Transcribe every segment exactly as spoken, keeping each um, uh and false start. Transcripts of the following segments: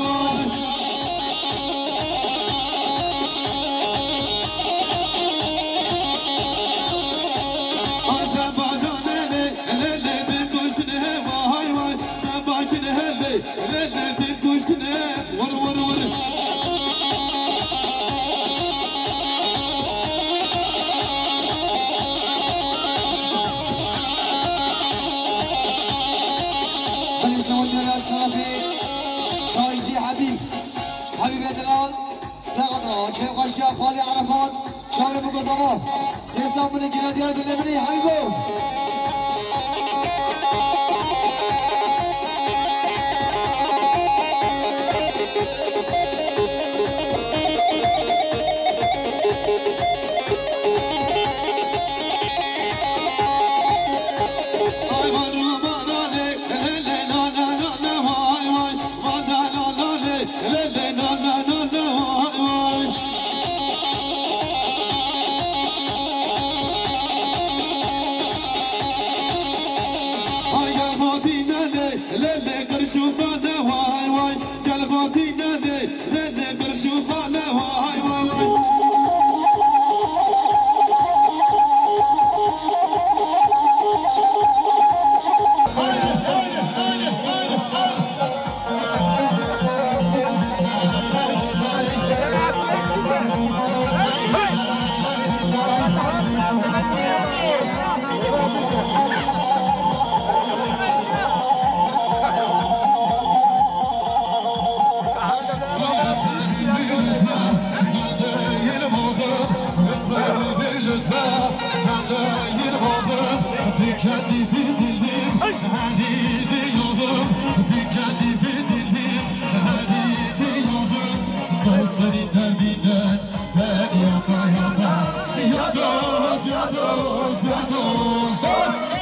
vay. Azerbaycanê lê, lê, lê, din kuşine, vay, vay. Sebakin hele, hele din kuşine, vur, vur, vur. Belê şewa cere ji terefê çaycî Hebîb, Hebîbe Delal, Sexet ra, kêfxweşiya xalê Erefat, çavê biko zava. Sê saf min ê gire diyar dilê min ê, Hebîbo. Ay, van, van, van, ale, ele, le, la, la, la, la, vay, vay. Ay gel xatîne lê, lê, lê, qirş û xane, vay, vay. Gel xatîne lê, lê, lê, qirş û xane, vay, vay, vay. Ya dost, ya dost, ya dost, dost, dost.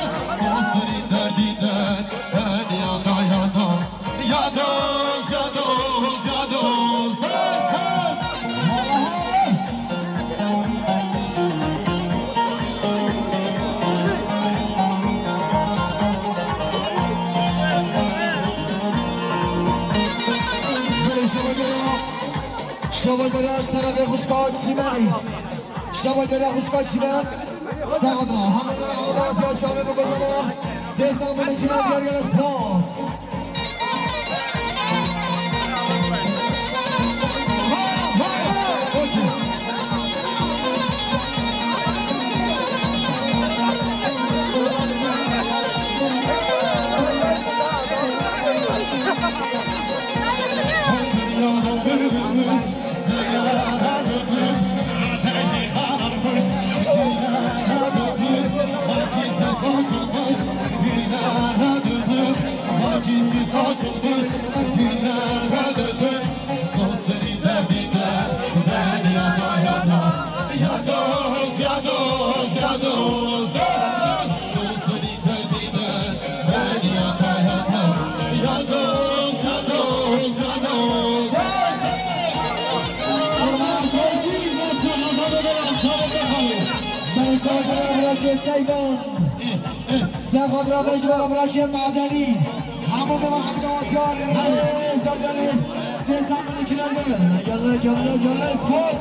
Şeva gere, şeva gere ji terefê xwişka Çîmenê. Şeva gere xwişka Çîmen. Saxet ra. Hemû me avdatiya çavê bigozana. Sê sambile çîna diyar gele spas. Belê şaxira Miraçê Seyvan. Sexadra Mecbara Miraçê Madenî. Hemû Mevan Hemîd Atiyar. Zevyanî. Sê sambile çîna diyar gele. Gele, gele, gele, spas.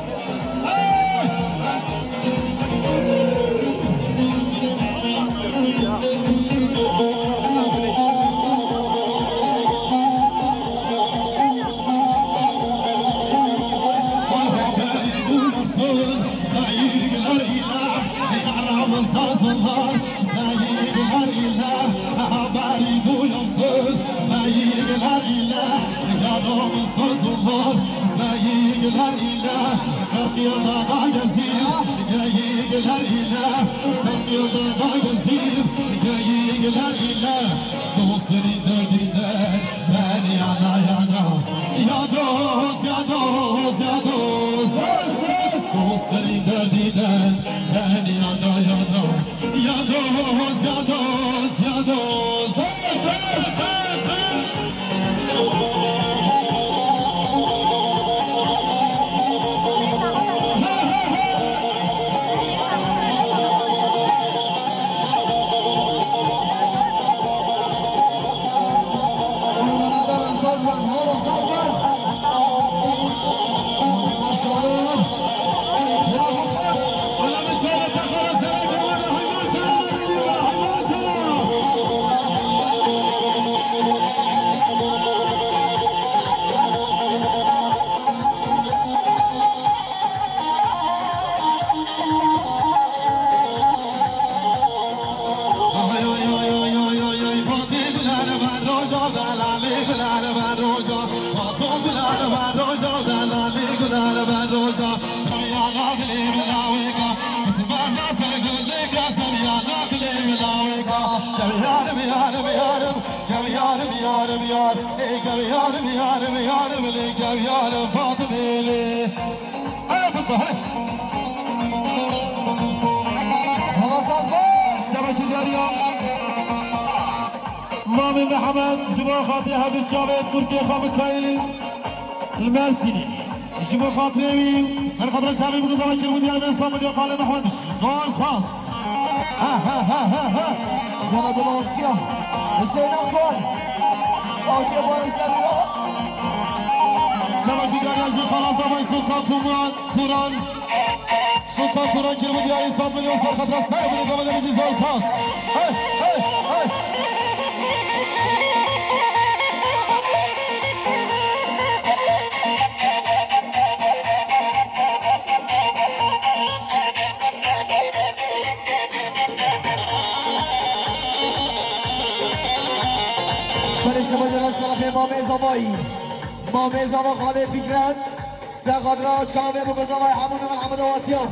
Dostlarım derdinde ben yana yana. Ya dost, ya dost, ya dost. Dostlarım derdinde ben yana yana. Ya dost, ya dost, ya dost. Hey, Fatma, hey. Hala saz baş. Şabaş diyar ya. Mamê Mihemed, ji bo xatirê hevdû çavê kurkê xwe Mikaîlî li Mersînê. Ji bo xatirê wî, ser xatira çavê biguzara kiribû diyar me, Samuel ya Xalê Mihemed. Zor spas. Ha, ha, ha, ha, ha. Yana dilo alkışa. Hüseyin Aktor. Alkışa barışlar ya. Şabaş diyar ya, ji xalasa vay Sultan Turan. Turan. Sultan Turan kiribû diyarî sed milyon ser xetra ser binê devam edemijî zor spas. Hey, hey, hey. Belê şima jê re ji terefê Mamê Zavayî. Mamê Zava Xalê Fikret. Sexadra çavê biguzavay hemû Mevan Hemîd Awatiyan.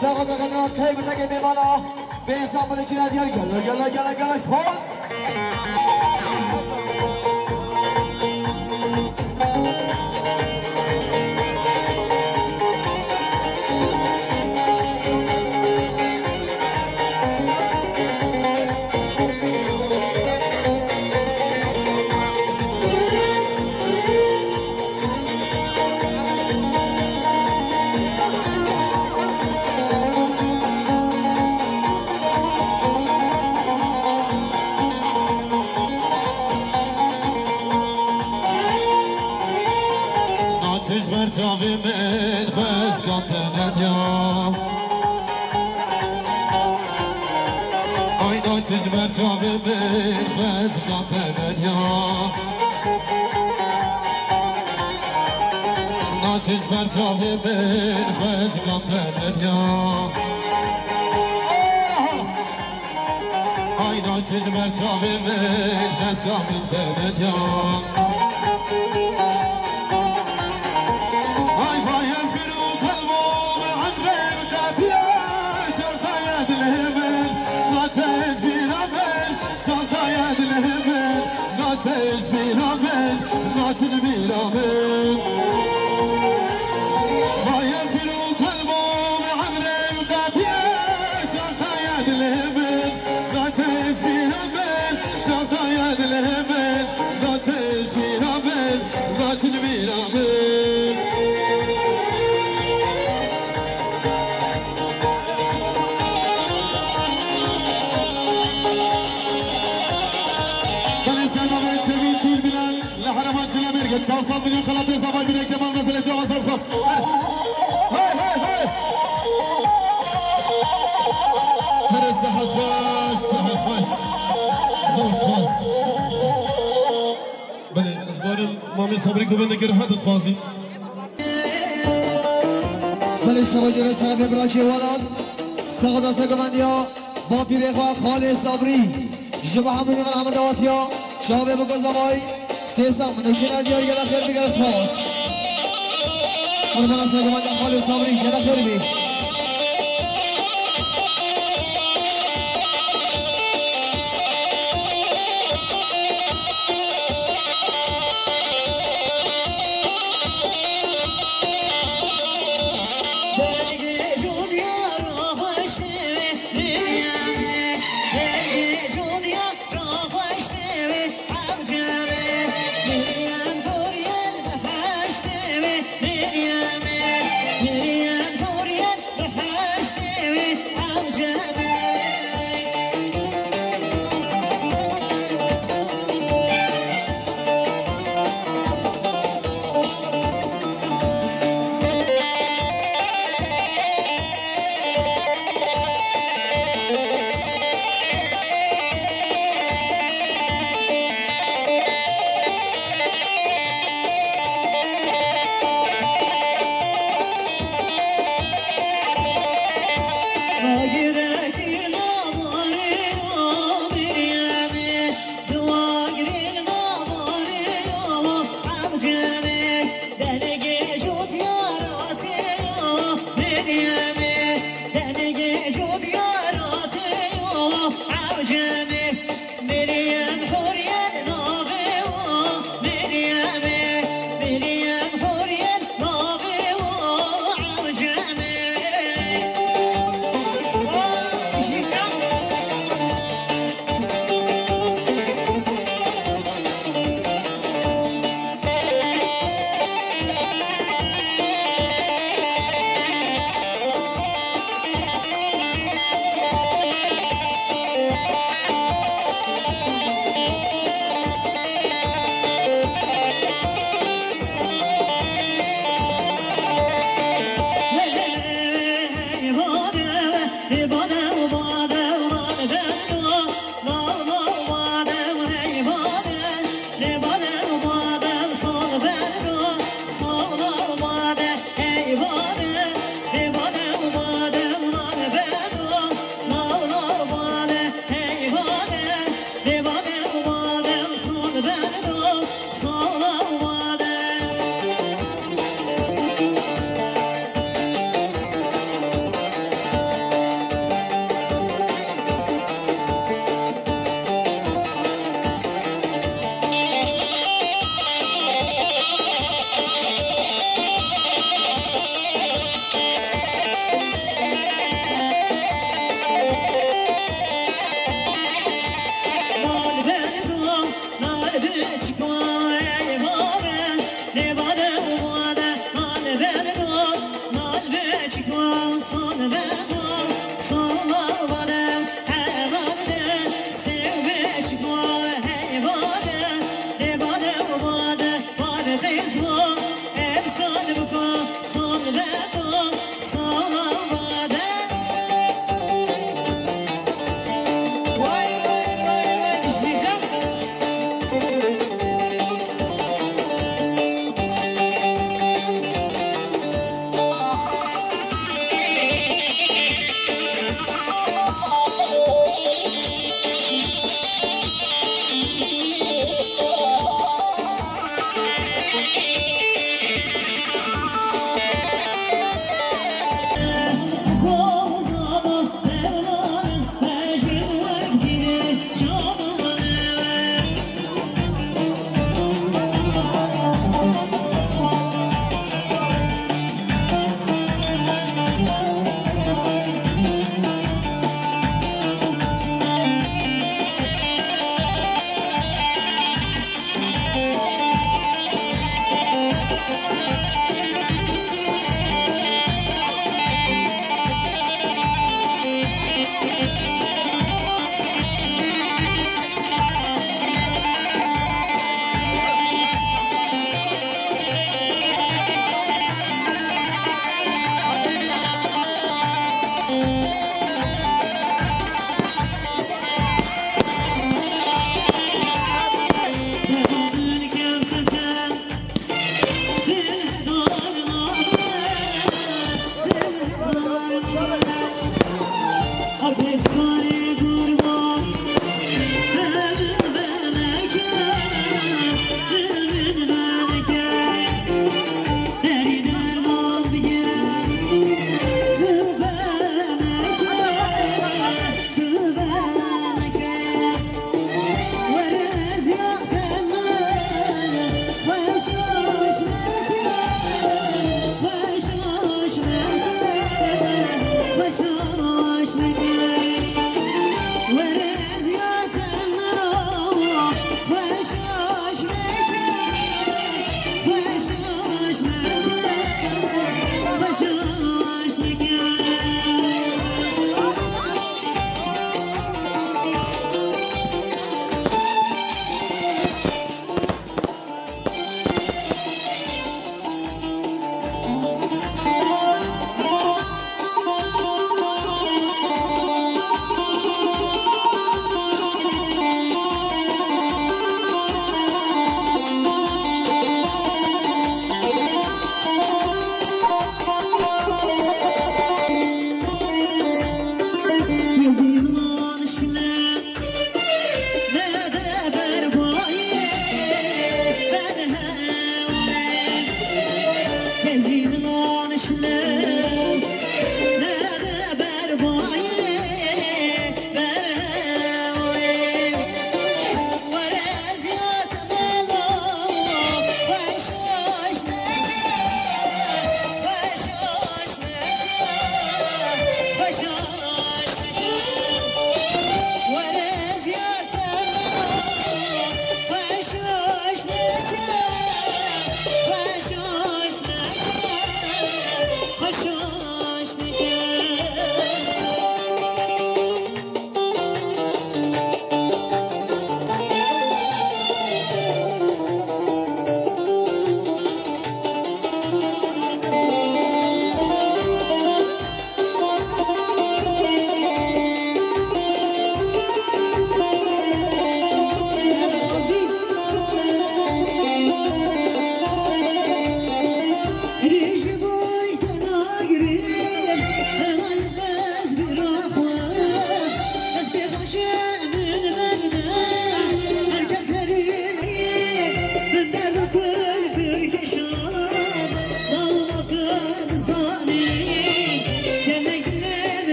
Sexadra xedra tey bi tekê mêvana. Bê Îstanbulê çîna diyar gele, gele, gele, gele, spas. Naçiş ber çavê min xweskan te nediya. Ay naçiş Ber çavê min xwezika te dinya. Naçiş ber çavê min xwezika te dinya. Ay naçiş ber çavê min xwezika min te dinya. Ay vay ez bir û qelbo min emrê min qetiye şertaya dilê min. Naçiş bîra min. Şantaya dilê min, naçe ez bîra min, naçe ez bîra min. Vay ez bîr û qelbo min emrê qetiye. Şantaya dilê min, naçe ez bîra min, şantaya dilê min, naçe ez bîra min, naçe ez bîra min. Belê Serdar Çevî Dîl Bilal li Hereman Çilemêrg çar sed milyon xelatê zavay bîne Kemal Mezelê Cewaz Erfas. Hey, hey, hey! Here sehet xweş, sehet xweş. Zor spas. Belê, ez barim Mamê Sabrî govendekî rehet dixwazî. Belê şevacê re serefê birakê welat. Sax dase govendiya bapîrê xwe Xalê Sabrî. Ji bo hemû mêvan hemû dawetiya çavê biko zavay. Sê sed min dikine diyar gele xêr bigere spas. Qurbana se govenda Xalê Sabrî gele xêr bî.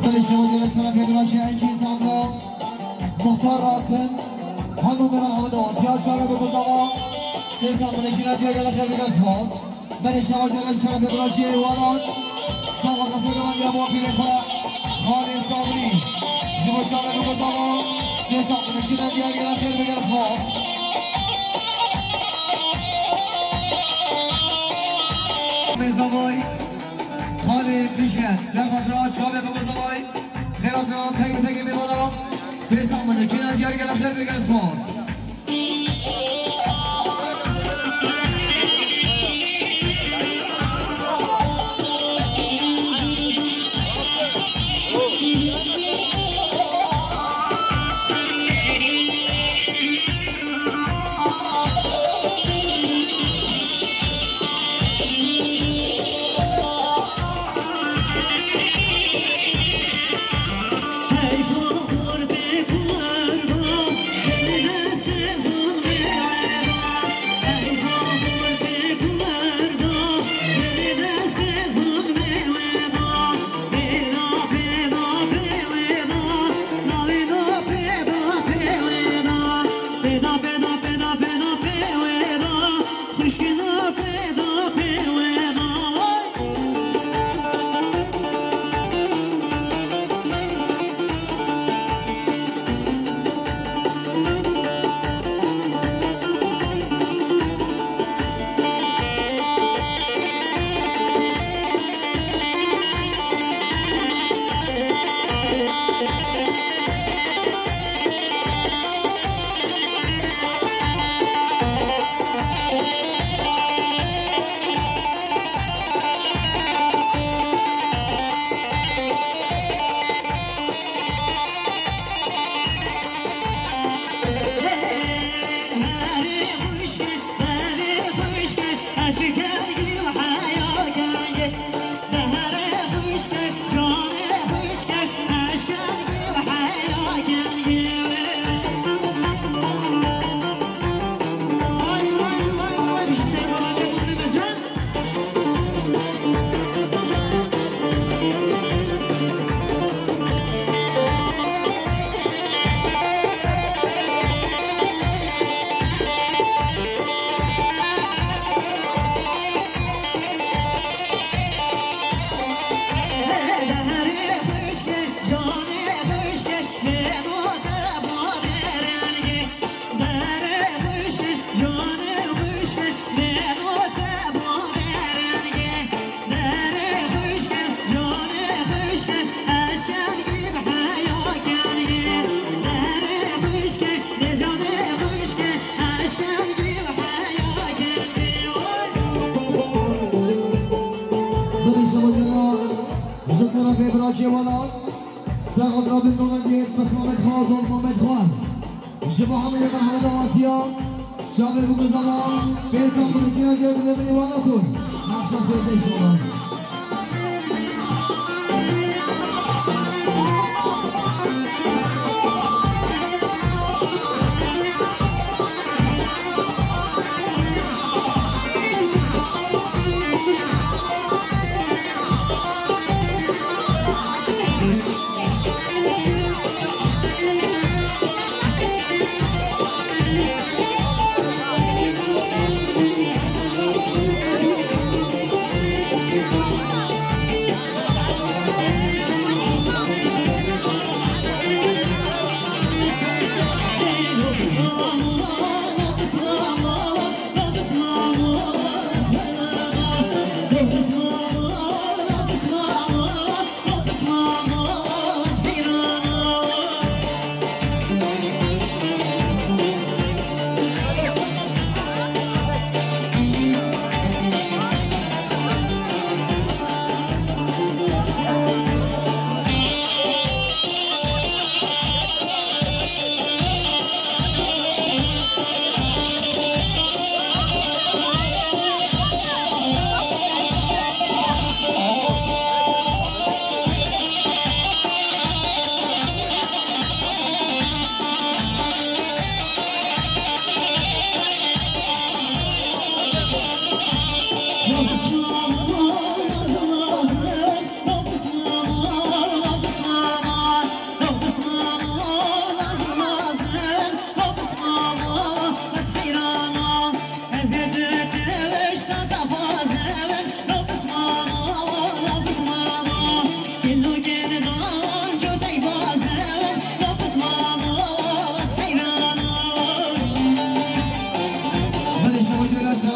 Belê şewcere sera Federaciya Enkî Sandra. Muxtar Rasin, hemû me van hemû dawetiya çare bi buzava. Sê sax binekî ne diyar gele xêr bige spas. Belê şewcere ji terefê Federaciya Êwalan. Sax ol, qesê gevan ya bo pîrê xwe. Xalê Sabrî. Ji bo çare bi buzava. Sê sax binekî ne diyar gele xêr bige spas. Mezavay. Xalê Tijret, Sefet Rahat, çavê bibizavay. Xêra zinan tek bi tek ê mêvana. Sê sax mendekî ne diyar gele xêr bige spas. Belê şevacera ji terefê birakê wana, Sexad Rabîn Mehmet Yêt, Pis Mehmet Xal, Dol Mehmet Xal. Ji bo hemû yê merhaba dawetiya, çavê bû mizana, pêsan binekîna gel dilê min ê wana tûn. Nexşa sêzdeh inşallah.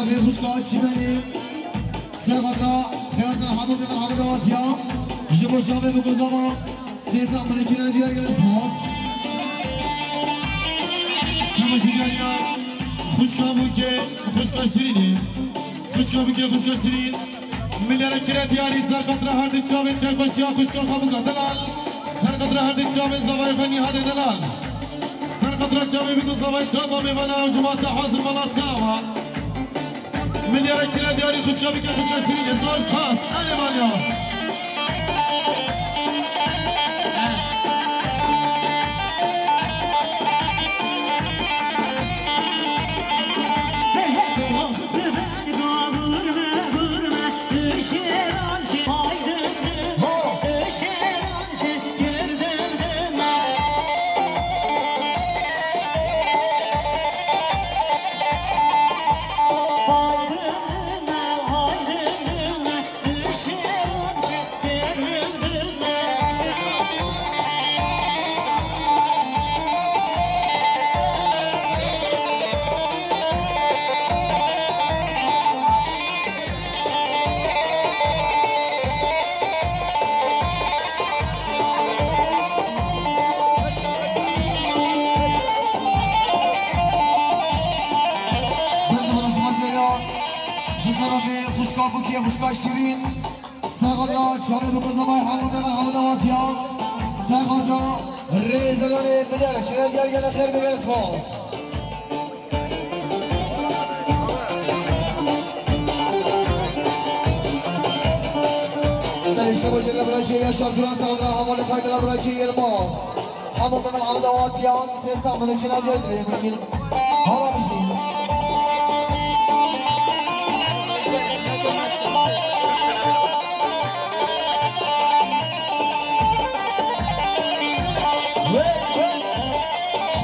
Xwişka çîmenê, ser xatra xêrata hemû mêvan hemû dawatiya, ji bo çavê bi gozava, sê sed milikî re diyar gelê spas. Şema ji diyariya xwişka bûkê, xwişka şirînê. Xwişka bûkê, xwişka şirîn. Milyara kire diyarî ser xatra her di çavê çekbaşiya xwişka xwe bûka delal. Ser xatra her di çavê zavayê xwe nîhadê delal. Ser xatra çavê bûka zavayê çava mêvana ew ji ma te hazir mala çava. Milyara kire diyarî xwişka bûkê xwişka şirînê zor spas. Elê Malya. Ji tarafê xwişka Bûkê, xwişka Şirîn. Ser xatra çavê bi qizavay hemû mêvan hemû dawatiya. Ser xatra rêzelanê milyar çire diyar gele xêr bigere spas. Belê şevo jêre birakê Yaşar Duran, ser xatra hevalê xwe gele birakê Yilmaz. Hemû mêvan hemû dawatiya. Sê sed milikî re diyar dilê min. Hala bijî.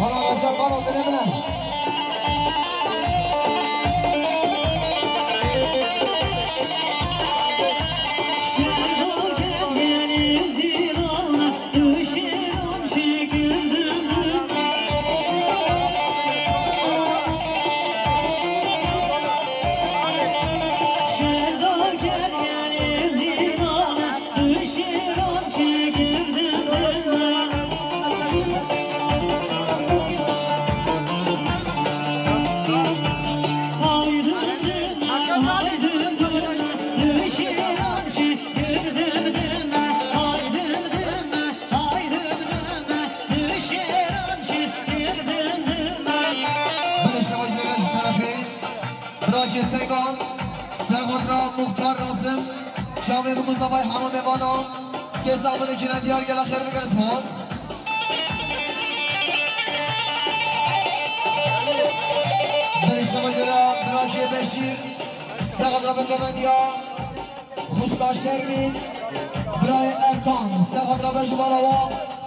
Hala Recep Baro dilê min e. Belê şewa jêre ji terefê birakê Seydan, Seyxotra Muxtar Rasim, çavê bi Mustafayê hemû mêvanan, sê sed milikî re diyar gele xêr bigere spas. Belê şewa jêre birakê Beşîr, Seyxotra bi Govendiya, Xwişka Şermîn, birayê Erkan, ser xatira be ji bala wa,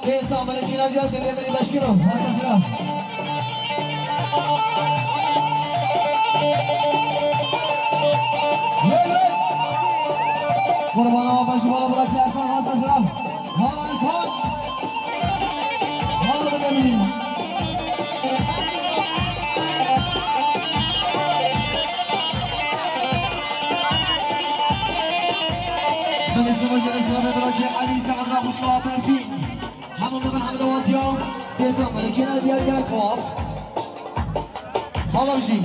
pê samirê çîna diya dilê min ê beşîro, hasa sira. Hey, hey! Qurbana wa be ji bala birakê Erkan, hasa sira. Mala Erkan! Hala bide min. Belê şewa jêre ji xatira birakê Elî, ser xatira xwişka Berfîn. Hemû mêvan hemû dawatiya. Sê sed milikî re diyar gele spas. Hala bijî.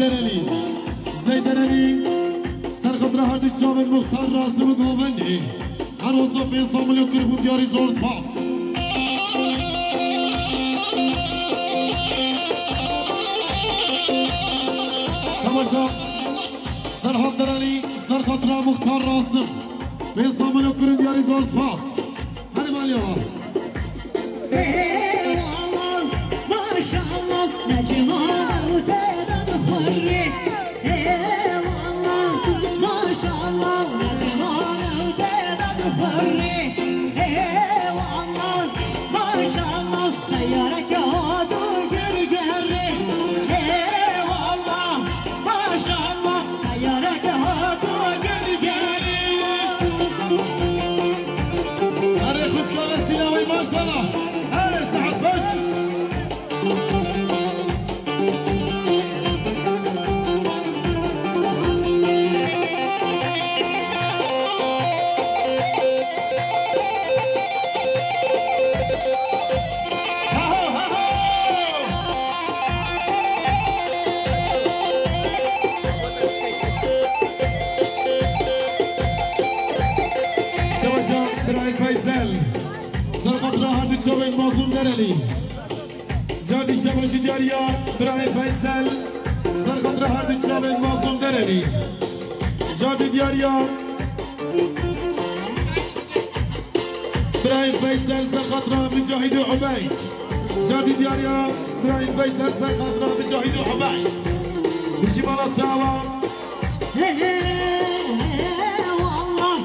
Zeyderelî, Zeyderelî, ser xatira her du çavên Muxtar Rasim û Govendê. Her wisa pênc sed milyon kiribû diyarî, zor spas. Şebaşa, Serhat Derelî, ser xatira Muxtar Rasim. Pênc sed milyon kiribû diyarî, zor spas. Hadi Malya. Eyvallah, maşallah, ne ciwana û têde dixurrî. Eyvallah, maşallah, ne ciwana û têde dixurrî. Eyvallah, maşallah, teyareke hat û gurgerî. Eyvallah, maşallah, teyareke hat û gurgerî. Erê xwişka Vesîle wey maşallah. Erê sihet baş. Şebaşa birayê Feysel. Ser xatira her du çavên Mazlûm Derelî. Cardî şebaşî diyariya birayê Feysel. Ser xatira her du çavên Mazlûm Derelî. Cardî diyariya birayê Feysel, ser xatira Micahîd û Ubeyd. Cardî diyariya birayê Feysel, ser xatira Micahîd û Ubeyd. Bijî mala çawa. He, he, he, wallah,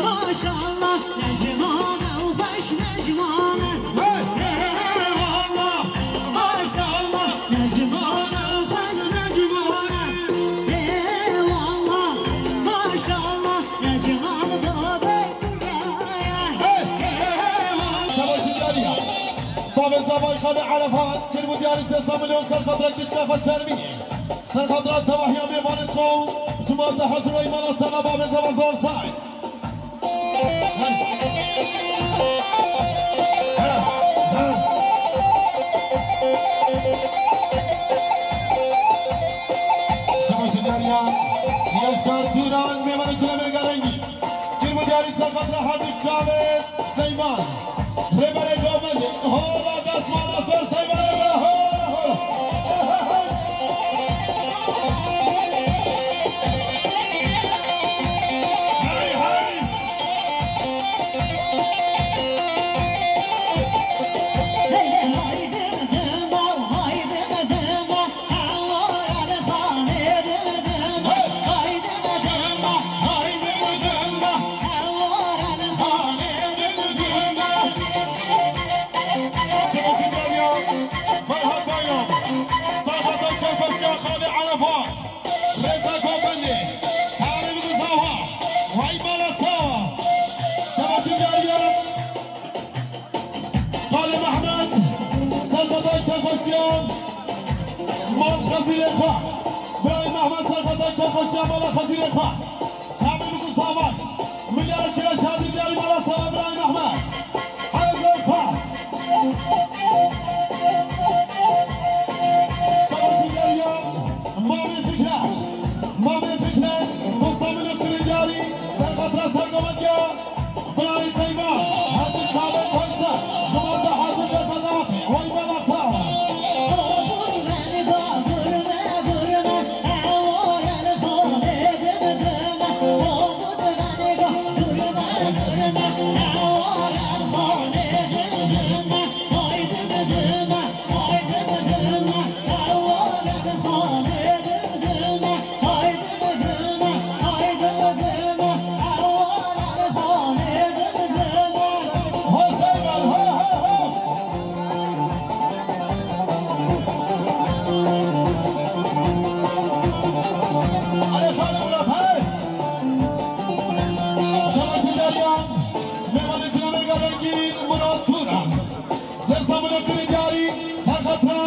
maşallah, ne ciwana û xweş ne ciwana. Hey! He, he, wallah, maşallah, ne ciwana û xweş ne ciwana. He, wallah, maşallah, ne ciwana baba. Hey! He, he, wallah. Şebaşî diyariya. Bavê Zavay Xalê Erefat, kiribû diyarî sê sed milyon, ser xatira Kişka Xweşermî. Ser xatira tevahiya mêvanê xwe, tu mate hezir wey mala sana bavê Zava, zor spas. Şebaşî diyariya Yaşar Turan, mêvanê Çilemê Garengî. Kiribû diyarî ser xatira her du çavê Seyman. Rêberê Govendê, hola destwana ser Seymanê be, ho, ho. Hey, hey. Şebaşî diyariya Ferhat Bayram, Serxatay Kerpeşiya Xalê Erefat, Rêza Govendê, Şarê Mixizava, wey mala çawa. Şebaşî diyariya Xalê Mehmed, Serxatay Kerpeşiya, mal xezîrê xwe. Birayê Mehmed Serxatay Kerpeşiya, mala xezîrê xwe. Şamî Mixizava, milyar kira şadî diyarî mala sana birayê Mehmed. Hezar spas. Şebaşî diyariya Mamê Fikret. Mamê Fikret, Mustafa Lutfi diyarî, ser xatira sergovendiya. Birayê Seyma, her du çavên Feysel, xibata hazir reza navê, wey mala çawa. Şebaşî diyariya, mêvanê Çilemê Garengî, Murat Turan. Sê sed milyon kirî diyarî, ser xatira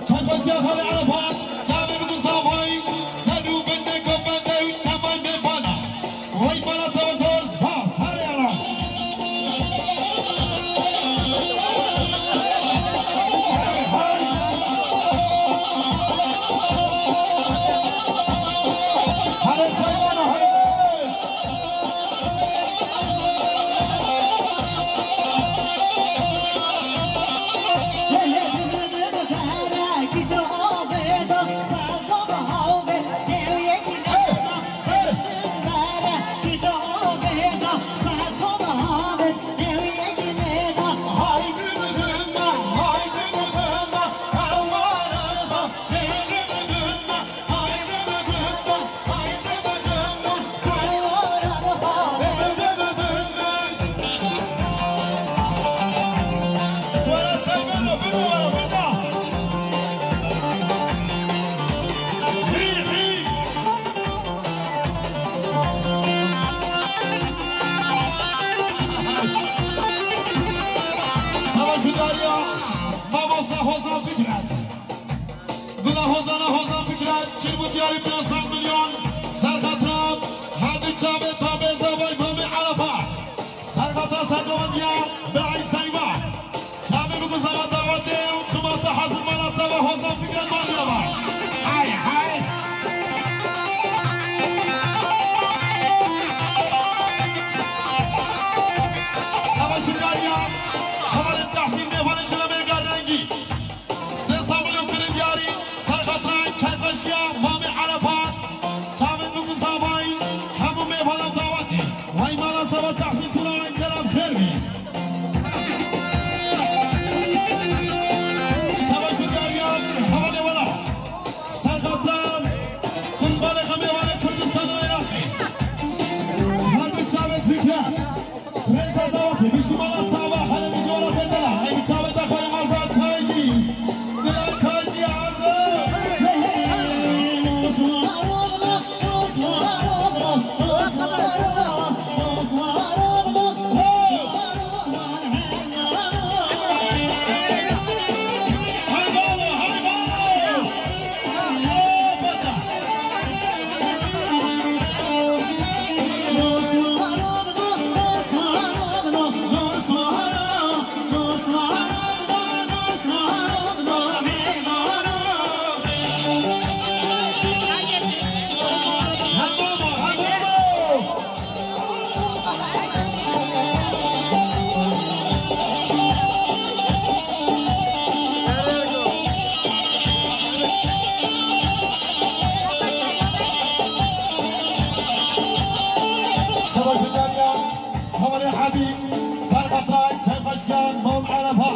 Kerpeşiya Xalê Erefat, çavê Mixizavayî, ser û binê govendê û temay mêvana. Wey mala çawa, zor spas, herê ela. Hozan Fikret. Gula Hozana Hozan Fikret, kir bû diyarî pênc sed milyon, serxetran, her du çavê Pemê Zavay, Pemê Erefa. Serxetran sergovendiya Be'î Seyma. Çavê biku zava dawetê û çima te hazir mana çava Hozan Fikret maliya va. Hay hay. Şaba şikariya, hevalê Tahsîn Nêvanê Çilemêrga Rengî. Sê sed milyon kirin diyarî, serxetran, keyfeşiya, Mamê Erefa, çavên biku zavayî, hemû mêvanan dawetê. Wey mala çava Tahsîn Tûnay, gela bi xêr bî. Şaba şikariya, hevalê wela. Serxetran, Kurxanê xemê wanê Kurdistana Iraqê. Her du çavê Fikret. Rêza dawetê, bişî mala çava, hele bişî wela tendela. Ey çavê daxwayê Azad Çaycî. Gela Çaycî Azad. Şaba şikariya, hevalê Habîb, serxetran, keyfeşiyan, Mam Erefa.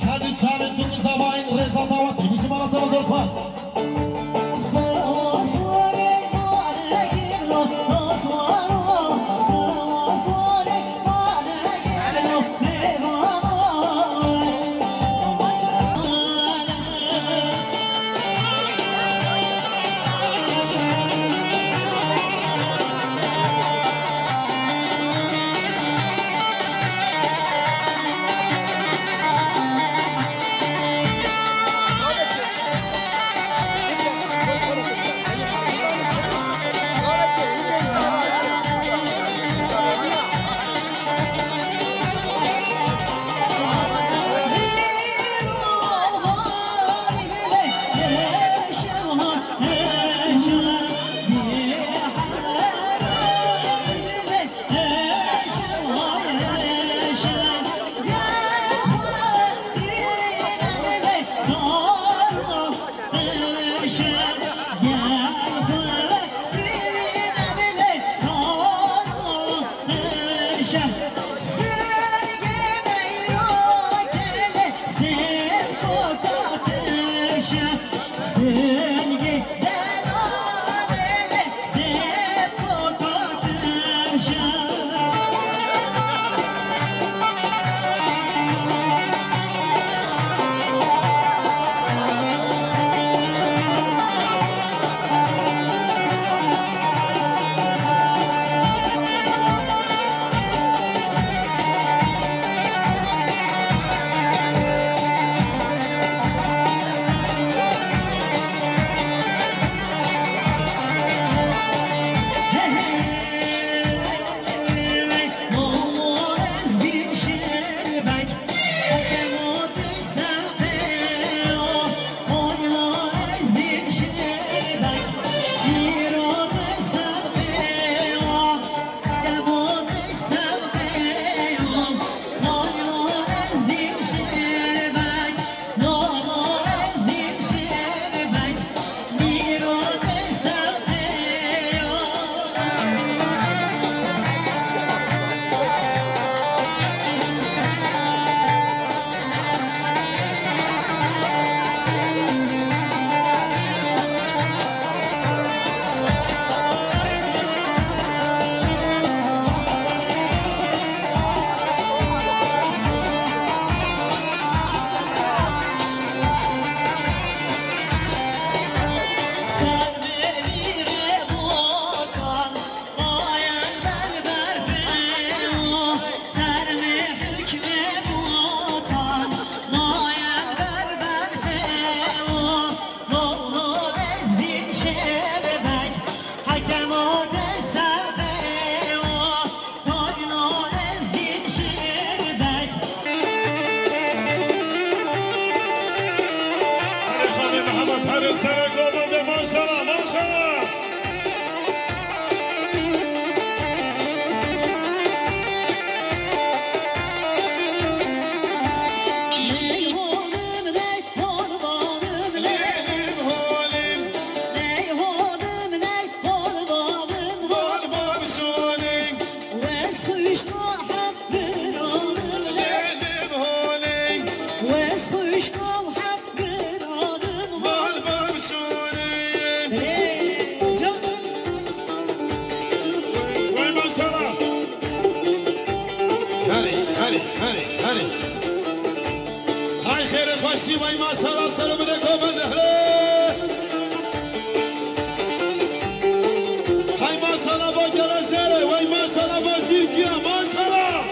Her du çavên biku zavayî, rêza dawetê, bişî mala te, zor spas. Xweşka hep biranim lê. Lê lê holê. Wez xweşka hep biranim mal mal şonê. Lê can. Vay maşallah. Herê, herê, herê, herê. Hay xêrê xweşî, vay maşallah, ser û binê komende, hele. Hay maşallah, va geleşere, vay maşallah, va şîrkiya, maşallah.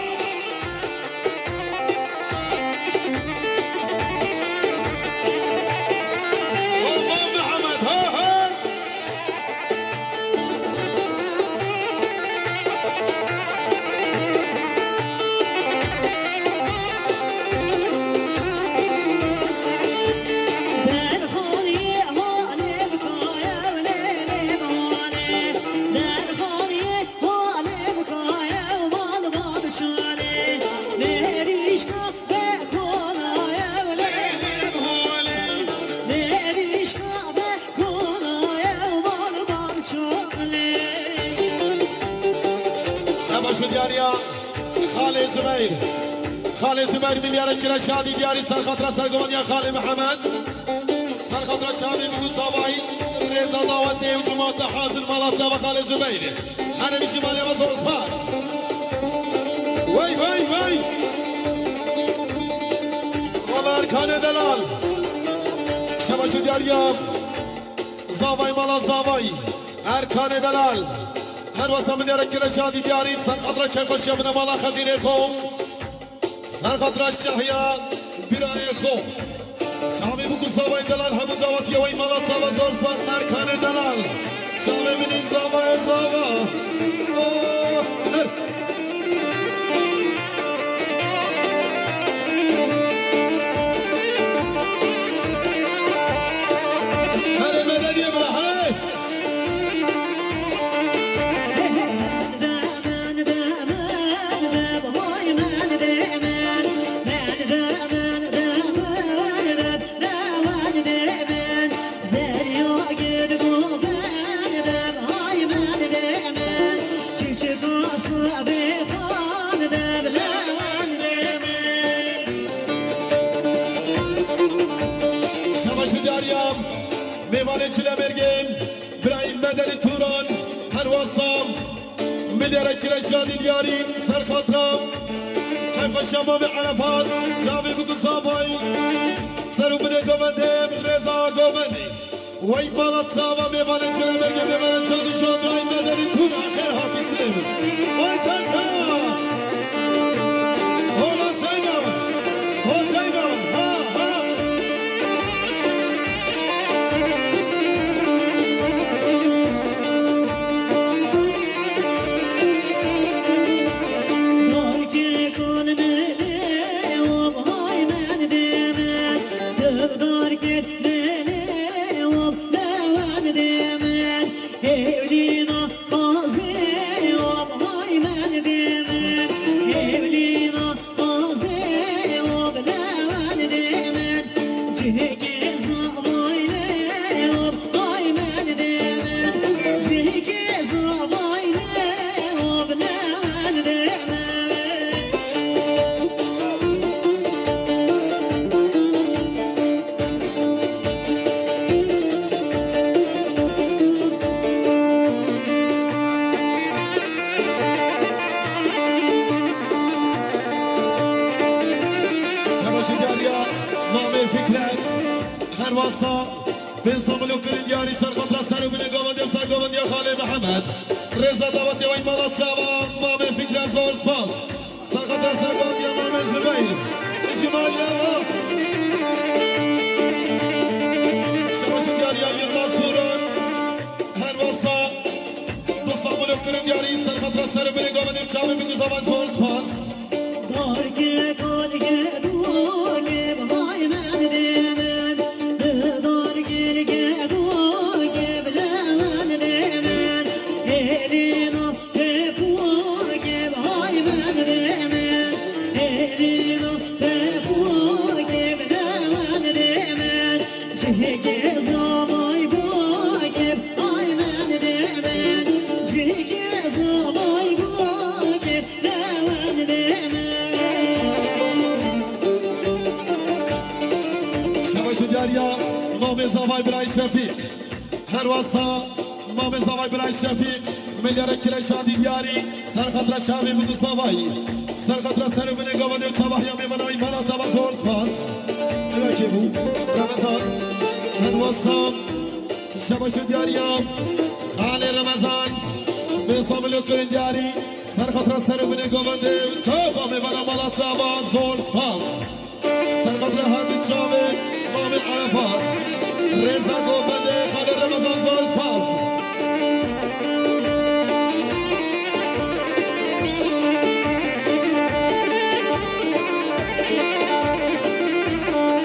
Oha Mihemed, ha, ha. Şebaş û diyariya Xalê Zubeyr. Xalê Zubeyr milyara kira şadî diyarî ser xatira sergovan ya Xalê Mihemed. Ser xatira şadî bi Gusavayî rêza dawetê û cumata hazir mala çava Xalê Zubeyr. Hene bijî malê me zor spas. Wey, wey, wey. Mala Erkanê Delal. Şebaş û diyariya Zavay mala Zavay. Erkanê Delal. Her wesa min diyare kire şadî diyarî. Ser xatira keyfxweşiya min e mala xezînê xwe. Ser xatira şahiya birayê xwe. Çavê bû ku Zavay Delal hemû dawetiye wey mala çava zor spas Erkanê Delal. Çavê min ê Zavayê Zava. Oh, her. Herê medeniyê bira, herê. Şebaş û diyariya mêvanê Çilemêrgê, birayî Medenî Turan, her wasa Milere kire şadî diyarî ser xatira keyfxweşiya Mamê Erefat, çavê bû ku Zavay, ser û binê govendê, rêza govendê. Wey mala çava mêvanê Çilemêrgê, mêvanê çand û çand, ay Medenî Tûna, xêr hatî dilê min. Wey ser çava. Hola Zeyna, ho Zeyna, ha, ha. Şebaşî diyariya Mamê Fikret, her wasa Bên Samulo kirin diyarî ser xatira ser û binê govendê û ser govendiya Xalê Mihemed. Rêza dawetê wey mala çava Mamê Fikret zor spas. Ser xatira ser govendiya Mamê Zubeyr. Ji maliyana. Şebaşî diyariya Yilmaz Turan. Her wasa Bên Samulo kirin diyarî ser xatira ser û binê govendê û çavê bû ku Zavay zor spas. Mamê Zavay Birayê Şefîq. Her wasa Mamê Zavay Birayê Şefîq, milyara kireşa dî diyarî, ser xatra çavê bigu Zavayî. Ser xatra ser û binê gava de û tavahya mêvana wî mala tava zor spas. Evekê bû. Remezan. Her wasa şebaşo diyariya. Xalê Remezan. Bê samilo kirin diyarî. Ser xatra ser û binê gava de û tava mêvana mala tava zor spas. Serxatra her di çavê Mamê Erefat. Rêza govende xalê Remezan zor spas.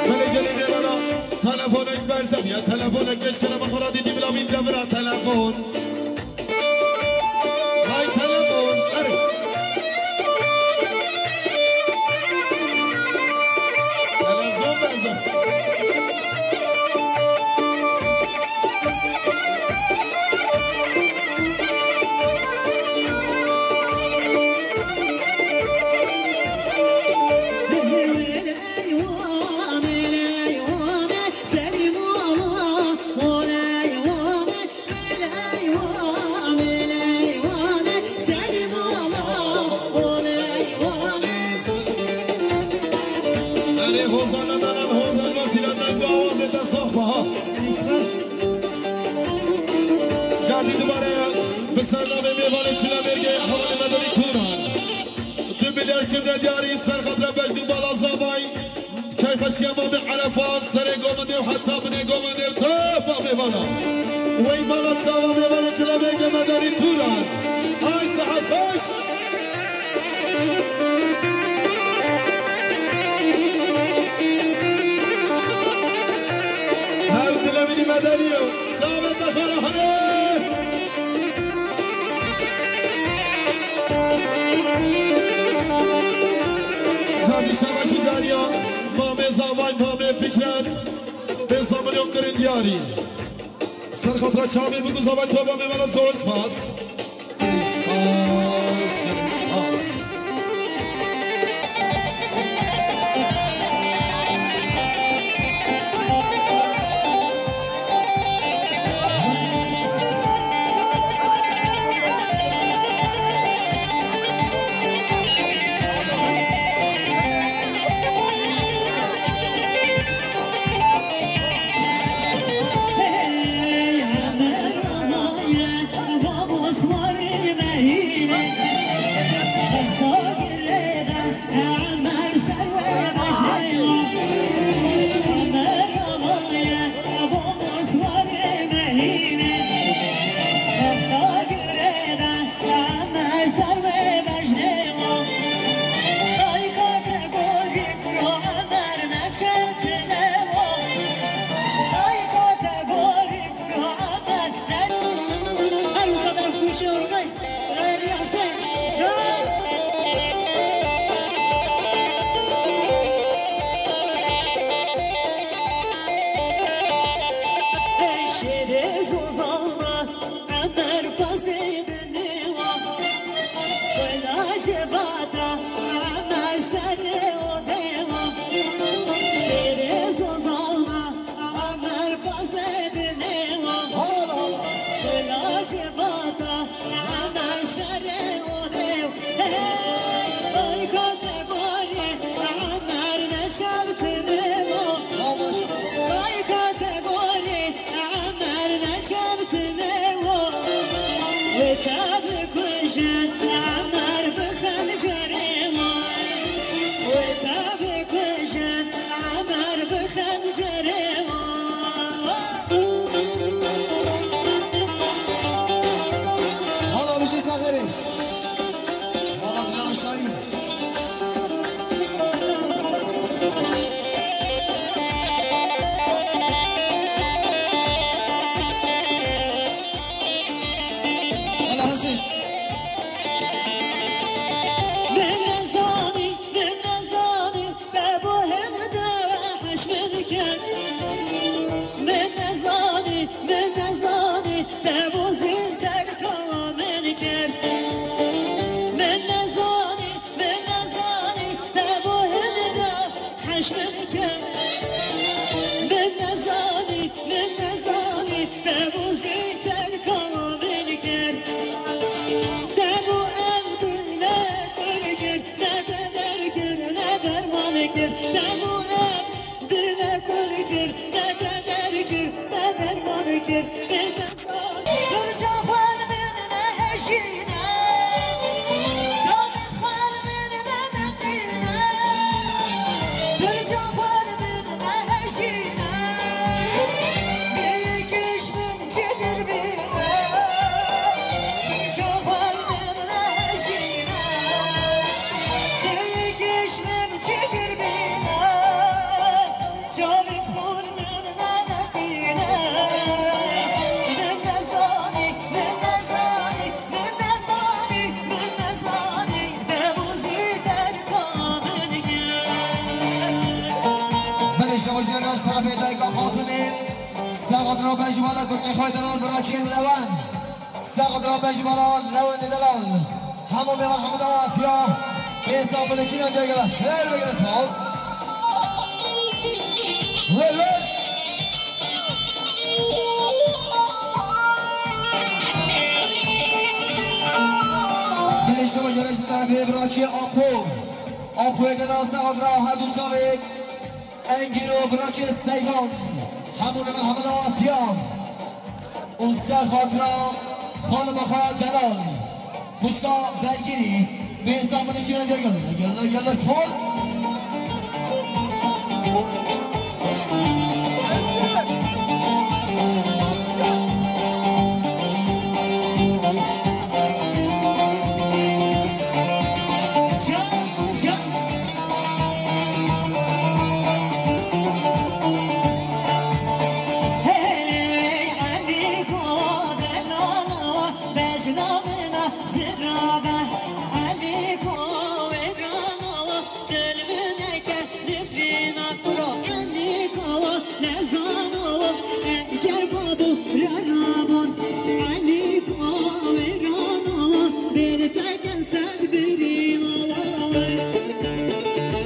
Belê gelî mêvana telefonek berzeviya, telefonek geşkere me xwe radî dî bila mîn devira telefon. Hay telefon, erê. Televizyon berze. Erê hozan adanan hozan vasîlatan bi awazê te sax biha. Cardî dubare bi ser navê mêvanê Çilemêrgê hevalê Medenî Turan. Du milyar kirde diyarî ser xatra beşdî bala zavay. Keyfeşiya Mamê Erefat, serê govendê û heta binê govendê û tava mêvana. Wey mala tava mêvanê Çilemêrgê Medenî Turan. Ay sehet xweş. Her dilemînî Medenî yo. Çavê te xara hene. Çardî şebaşî diyariya, Mamê Zavay, Mamê Fikret, bê zamanê kirin diyarî. Ser xatra çavê bigu Zavay tava mêvana zor spas. Spas, spas. Te mûnet dile kul kir, te keder kir, te derman kir, min te zan. Birca xwe li min nehejîne, canê xwe li min neneqîne. Birca xwe li min nehejîne, bêyî kî ji min çêtir bîne. Birca xwe li min nehejîne, bêyî kî ji min çêtir bîne. Çavên xwe li min neneqîne. Min nezanî, min nezanî, min nezanî, min nezanî, demûzî terka min kir. Belê, şewjî reş terefê dayika xatunê, Sexat Rabe ji bala kurkê xwe delal birakê Lewan. Sexat Rabe ji bala Lewan delal. Hemû mêvan hemû dawatiya. Pêsa bilikîna degela. Her wegere spas. Wê wê. Gelişte ve yarışta bir rakı Apo. Apo'ya da Sexat Rabe her du çavê. Engîro birakê Seyvan, hemû li merhemeta Atiyan û ser xatira xanima xwe delal, xwişka Belgirî, bê hesabine kîne dergel, gel, gel, gel, spas.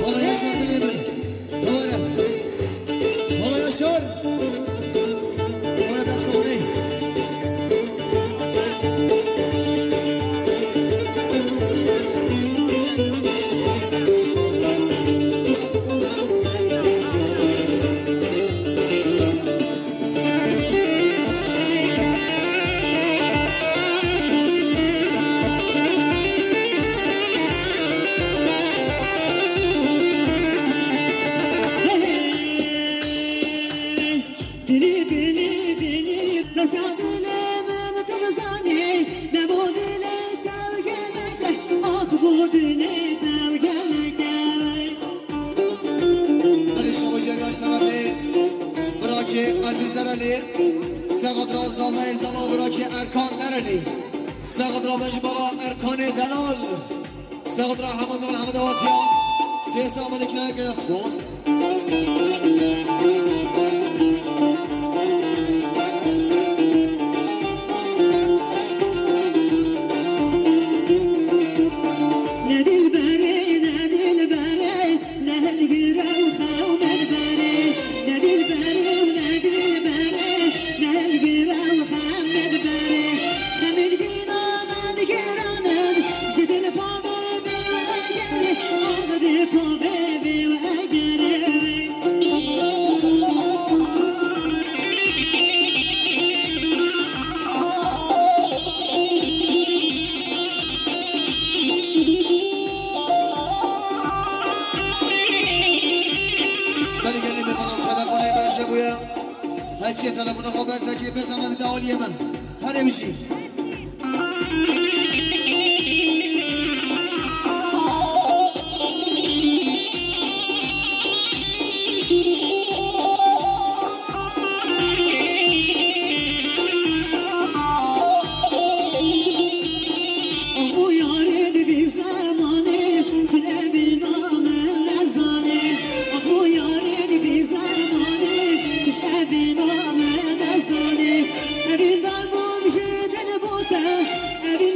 Ola yaşa dilê min. Dore. Ola yaşa. Dore def sonê. Dilî, dilî, dilî, resa dilê min tu nizanî, ne bo dilê te gelek e, ax bo dilê te gelek e. Belê şewjî reş terefê birakê Ezîz Nerelî, Sexat Rabe zava, zava birakê Erkan Nerelî, Sexat Rabe ji bala Erkanê delal. Sexat Rabe hemû mêvan hemû dawatiya. Sê hesabine kîne dergel, spas. Ne dilberê, ne dilberê, ne hilgire û xew me diberê. Ne dilberê û ne dilberê, ne hilgire û xew me diberê. Xemên bîna me digiranin, ji dil pa me bê wegere, ax dê pa me bê wegere. Belê gelê me bana telefonê berze bûye. Her çiye telefona xwe berze kiriye, bes hemen bir de aliyê me. Herê bijî. Ax bo yarê di vî zemanê, çi evîna min nezanê. Ax bo yarê di vî zemanê, çi evîna min nezanê. Evîn darmûm ji dil bo te, evîn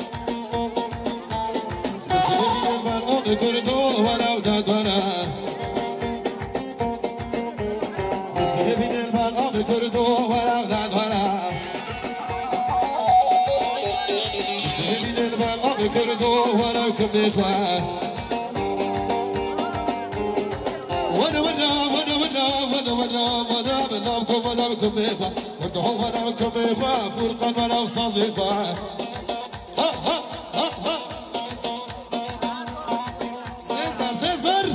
Sihê bînin ber avê Kurdo were û dadwere. Sihê bînin ber avê Kurdo were û dadwere. Sihê bînin ber avê Kurdo were û kimê xwe. Were were, were were, were were, were, were, were, were, were, were, were, were, Furqan were û sazê xwe. Ha, ha, ha, ha. Ses ver, ses ver.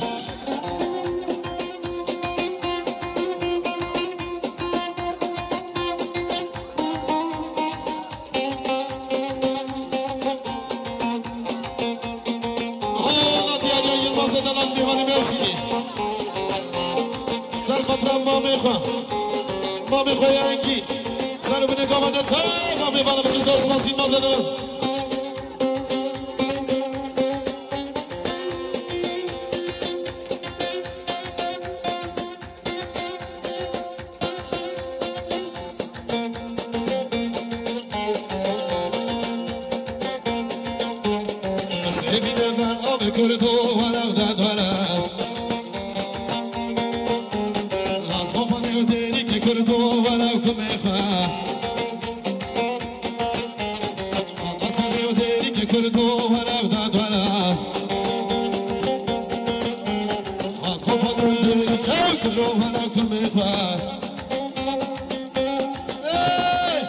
Aha, diyariya Yilmaz'e dalan mêvanê Mersinê. Ser xatira mamê xwe. Mamê xwe ya Engîn. Ser û binê gava de te, mamê vana bi ceza Osman Yilmaz'e dalan. Sevîne ben abi kurdu wala da dwala. Al xopanê dêrî ke kurdu wala kumê xwe. Al xopanê dêrî ke kurdu wala da dwala. Al xopanê dêrî ke kurdu wala kumê xwe. Hey!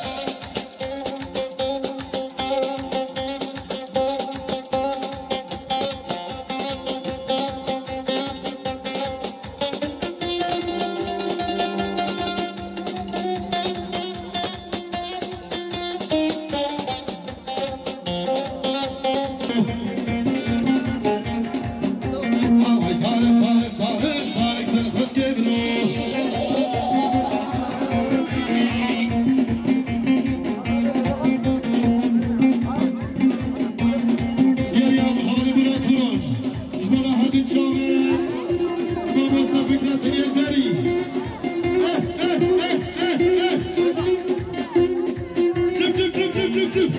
Yeriya Mihailî Burak Turan. Ji bo rahatî çavê mamoste Fikret Yezerî. Eh, eh, eh, eh, eh. Çip, çip, çip, çip, çip, çip.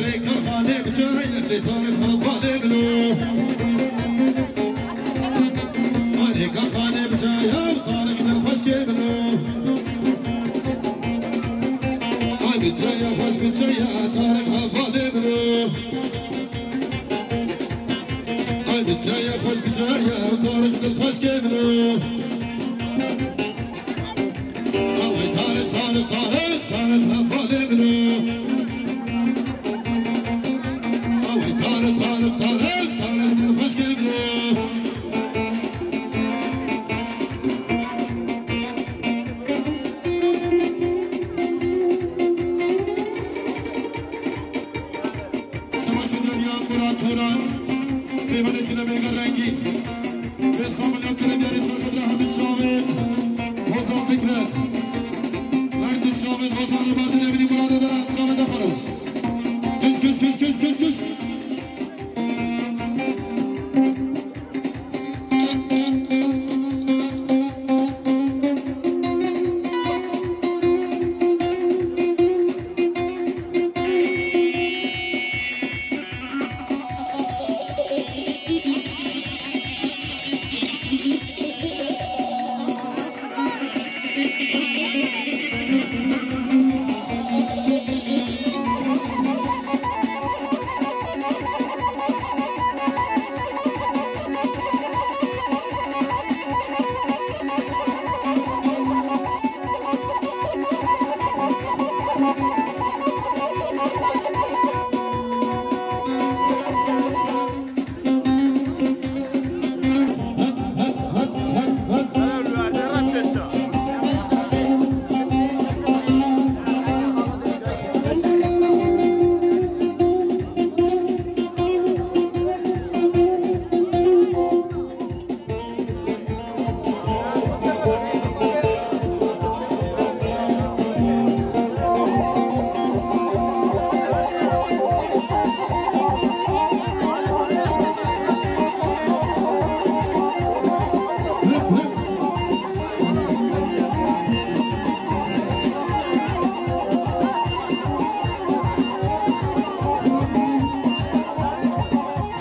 Rêka xanê biçe, lê tarê xanê bino. Ay rêka xanê biçe, ya tarê xanê xweşkê bino. Ay biçe ya xweş biçe ya tarê xanê bino. Ay biçe ya xweş biçe ya tarê xanê xweşkê bino. Ay tarê, tarê, tarê, tarê xanê bino. Awey tarî, tarî, tarî, tarî, tarî, xweşkê bro. Sema şûnderya Murat Turan, peyvanê çine bêge rengîn. Vê samilya kirin diyarî serxedra hemî çavê. Hozan Fikret. Her di çavê Hozan li ber dilê binî Murat Eder, çavê de xero. Kış, kış, kış, kış, kış, kış.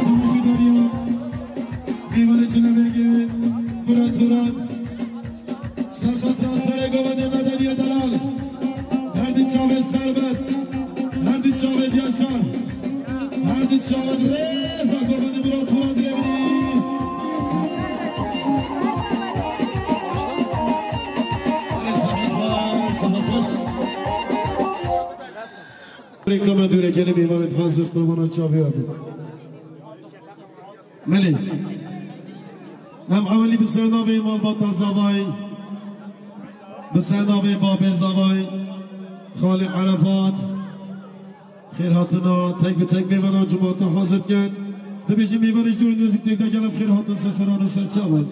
Savaşı Derya, Meyvanê Çilebêrgê, Murat Turan, Serxet Raserê Govendê Medeniyê Delal, her di çavê Serbet, her di çavê Yaşar, her di çavê rêza Govendê Murat Turan dilê binî. Saha xweş. Rêka me dûre gelê mêvanê hazir qurbana çavê we bin. Belê. Em ewilî bi ser navê Malbata Zavayê, bi ser navê Babê Zavayê, Xalê Erefat, xêr hatina, tek bi tek mêvana cumata hazir dikin. Dibêjin mêvanê ji dûr û nêzîk têk de gelek xêr hatin ser seran û ser çavan.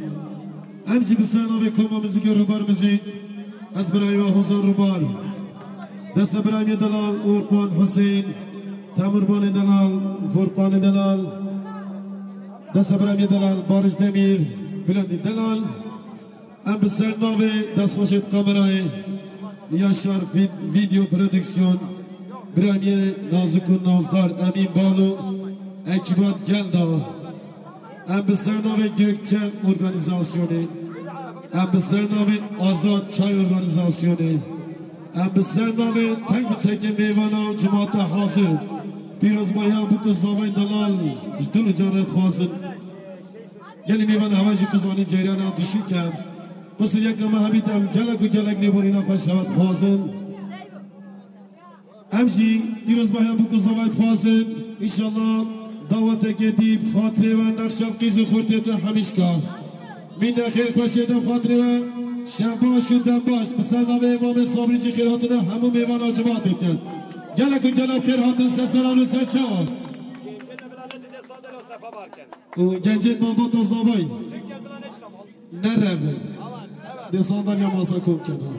Em jî bi ser navê Koma Muzîkê Rûbar Muzîk, ez birayê we Hozan Rûbar. Deste birayê Delal, Orxan Huseyîn, Temurbanê Delal, Furqanê Delal. Deste birayê Delal, Barış Demîr, Bülentê Delal. Em bi ser navê destxweşê kamerayê Yaşar Vid-, Video Prodüksiyon, birayê Nazik û Nazdar Emîn Balo, ekîbat gel da. Em bi ser navê Gökçe Organizasyonê, em bi ser navê Azad Çay Organizasyonê, em bi ser navê tek bi tekê mêvana û cemaata hazir, pîrozbahiya bûk û zavayê delal ji dil û can re dixwazin. Gelî mêvan hewa jî ku zanîn ceyrana duşî ke qusur yek me hebît em gelek û gelek lêborîna xweş hewa dixwazin. Em jî pîrozbahiya bûk û zavayê dixwazin. Înşallah daweteke dî bi xatirê we nexşa qîz û xurtê te hemîşka. Mîna xêr xweşê de bi xatirê we. Şev baş û dem baş. Bi ser navê Îmamê Sabrî jî xêr hatine hemû mêvana cimatê te. Gelek û gelek xêr hatin ser seran û ser çavan. Û gencên malbata zavayî. Nerevin. Dê sandalya masa kom kena.